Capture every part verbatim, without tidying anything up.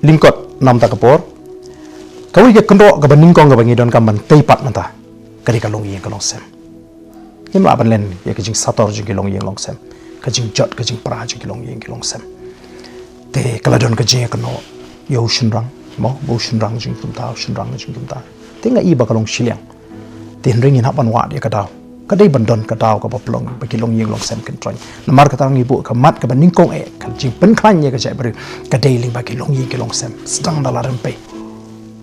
Lyngkot namar ka por, kawei ka kynroh kaba nyngkong kaba ngi donkam ban tei pat mynta ka dei ka longïing ka longsem. Ngim lah ban len ïa ka jingsator jong ki longïing longsem, ka jingjot ka jingpra jong ki longïing ki longsem. Te ka la don ka jingïakynnoh ïa u shynrang, mo, ba u shynrang jingkymta, u shynrang jingkymta. Te nga i ba ka long shiliang. Te hynrei ngin hap ban wad ïa ka daw. Ka dei ban don ka daw kaba pynlong ba ki longïing longsem kin troiñ. Namar kata ngi buh ka mat kaba nyngkong eh, ka jingpynkhlaiñ ïa ka jaitbynriew ka dei lyngba ki longïing ki longsem. Sdang da la rympei.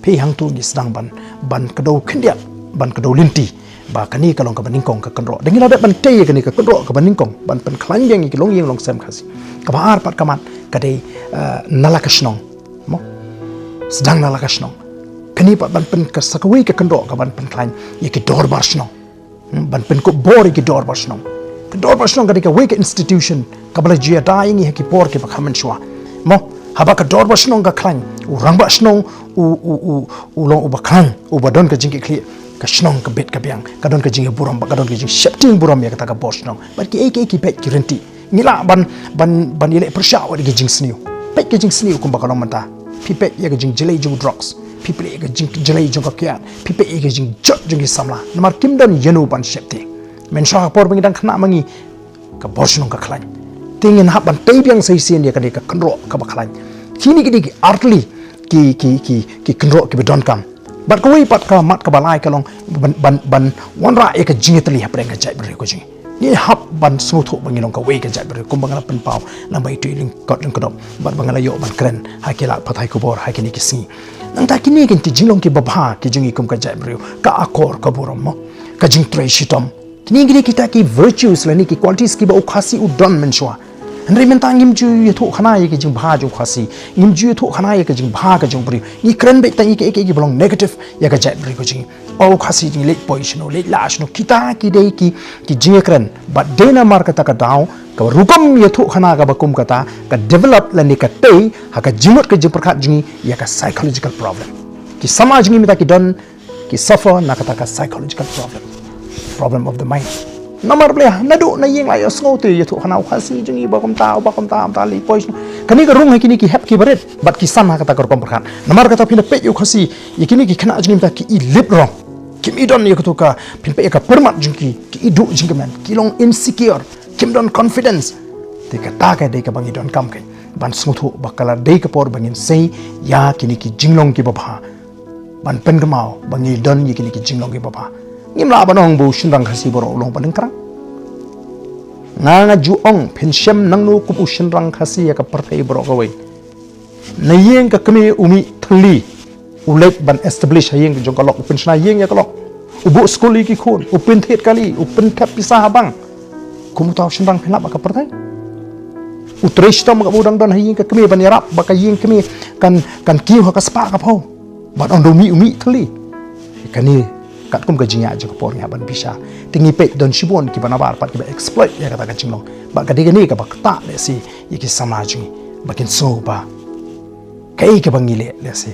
Phi hangtu ngi sdang ban, ban kdew khyndiat, ban kdew lynti. Ba kane ka long kaba nyngkong ka kynroh. Da ngi la dep ban tei ïa kane ka kynroh kaba nyngkong ban pynkhlaiñ biang ïa ki longïing longsem Khasi. Kaba ar pat ka mat ka dei, eh, na la ka shnong. Mo. Sdang na la ka shnong. Kane pat ban pyn ka sa kawei ka kynroh kaban pynkhlaiñ ïa ki dorbar shnong. Hmm, ban pynkup bor ïa ki dorbar shnong. Ka dorbar shnong ka dei kawei ka institution kaba la ju ïada ïa ngi ha ki por kiba kham mynshuwa. Mo, haba ka dorbar shnong ka khlaiñ, u rangbah shnong u, u, u, u long uba khlaiñ, uba don ka jingkitkhlieh, ka shnong ka bit ka biang, ka don ka jingïaburom, ka don ka jingsheptieng burom ïa kata ka bor shnong. Bad kiei kiei ki beit ki rynti. Ngi lah ban, ban, ban ïaleh pyrshah wat ïa ka jingsniew. Peit ka jingsniew kumba ka long mynta. Phi peit ïa ka jingjlei jong drugs. Phi peit ïa ka jingjlei jong ka kiad. Phi peit ïa ka jingjot jong ki samla. Namar kim don ïano ban sheptieng. Mynshuwa ha ka por ba ngi dang khynnah ma ngi, ka bor shnong ka khlaiñ. Te ngin hap ban tei biang sa shisien ïa kane ka kynroh kaba khlaiñ. Kine ki dei ki artylli ki, ki, ki, ki kynroh kiba donkam. Bad kawei pat ka mat kaba lai ka long ban, ban, ban wanrah ïa ka jingïatylli hapdeng ka jaitbynriew ka jong ngi. Ngi hap ban sngewthuh ba ngi long kawei ka jaitbynriew kumba nga la pynpaw lyngba ito i lyngkot lyngkdop. Bad ba nga la ïoh ban kren ha ki lad pathai khubor ha kine ki sngi. Nangta kine ki jinglong kiba bha ki jong ngi kum ka jaitbynriew, ka akor ka burom mo, ka jingtrei shitom. Kine ki dei kita ki virtues lane ki qualities kiba u Khasi u don mynshuwa. Hynrei mynta ngim ju ïathuh khana ïa ka jingbha jong u Khasi. Ngim ju ïathuh khana ïa ka jingbha ka jong u briew. Ngi kren beit tang ïa kiei kiei kiba long negative ïa ka jaitbynriew ka jong ngi. O u Khasi jong ngi leit poi shano, leit lah shano. Kita ki dei ki, ki jingïakren. Bad dei namar kata ka daw, ka rukom ïathuh khana kaba kum kata, ka develop lane ka tei ha ka jingmut ka jingpyrkhat jong ngi ïa ka psychological problem. Ki samla jong ngi mynta ki don ki suffer na kata ka psychological problem. Problem of the mind. Namar balei? Naduh na ïing la ïohsngew te ïathuh khana u Khasi jong ngi ba kumta, ba kumta, kumta leit poi shano. Kane ka rung ha kine ki hep kiba rit bad ki san ha kata ka rukom pyrkhat. Namar kata phin da peit ïa u Khasi, ïa kine ki khynnah jong ngi mynta ki i lip rong. Kim i don ïa katu ka, phin peit ïa ka pyrmat jong ki, ki i duh jingkmen, ki long insecure, kim don confidence. Te kata ka dei kaba ngi donkam kein ban sngewthuh ba ka la dei ka por ba ngin sei ïa kine ki jinglong kiba bha. Ban pynkynmaw ba ngi don ïa kine ki jinglong kiba bha. Ngim lah ban ong ba u shynrang Khasi baroh u long ba lyngkrang. Nga nga ju ong, phin shem nangno kum u shynrang Khasi ïa ka pyrthei baroh kawei. Na ïing ka kmie u mih thylli, u leit ban establish ha ïing jong ka lok, u pynshna ïing ïa ka lok, u buh skul ïa ki khun, u pynthied kali, u pynthep pisa ha bank. Kum uta u shynrang phin lap ha ka pyrthei? U trei shitom kaba u dang don ha ïing ka kmie ban ïarap ba ka ïing kmie kan, kan kiew ha ka spah ka phew. Bad ong da u mih, u mih thylli. Kane katkum ka jingïaid jong ka por ngi hap ban bishar. Te ngi peit don shibun kiba nabar pat kiba exploit ïa kata ka jinglong. Bad ka dei kane kaba ktah lehse ïa ki samla jong ngi ba kin sngew ba kaei kaba ngi leh lehse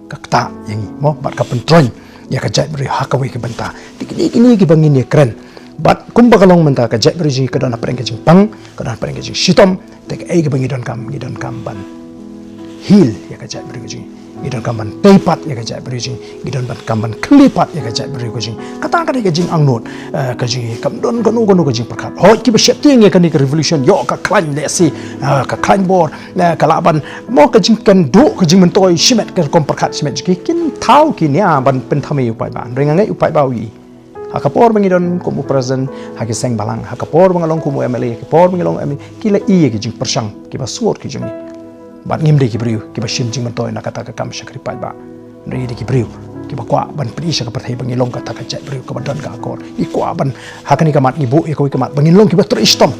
ka ktah ïa ngi mo, bad ka pyntroiñ ïa ka jaitbynriew ha kawei ka bynta. Te kine, kine kiba ngin ïakren. Bad kumba ka long mynta ka jaitbynriew jong ngi ka don hapdeng ka jingpang, ka don hapdeng ka jingshitom. Te kaei kaba ngi donkam, ngi donkam ban heal ïa ka jaitbynriew ka jong ngi. Ngi donkam ban tei pat ïa ka jaitbynriew ka jong ngi. Ngi donkam ban khlieh pat ïa ka jaitbynriew ka jong ngi. Kata ka dei ka jingangnud, eh, ka jong ngi, kam don kano kano ka jingpyrkhat. Hooid kiba sheptieng ïa kane ka revolution, ïoh ka khlaiñ lehse, eh, ka khlaiñ bor, eh, ka lah ban mo ka jingkynduh ka jingmyntoi shimet, ka rukom pyrkhat shimet jong ki, kin thaw ki nia ban pynthame ïa u paidbah. Hynrei nga ngeit u paidbah u i. Ha ka por ba ngi don kum u president ha ki seng balang, ha ka por ba nga long kum u M L A, ha ka por ba ngi long M L A, ki la i ïa ki jingpyrshang kiba sngewbha ki jong ngi. Bad ngim dei ki briew kiba shim jingmyntoi na kata ka kam shakri paidbah. Hynrei ngi dei ki briew kiba kwah ban pyni sha ka pyrthei ba ngi long kata ka jaitbynriew kaba don ka akor. Ngi kwah ban, ha kane ka mat ngi buh ïa kawei ka mat ba ngin long kiba trei shitom.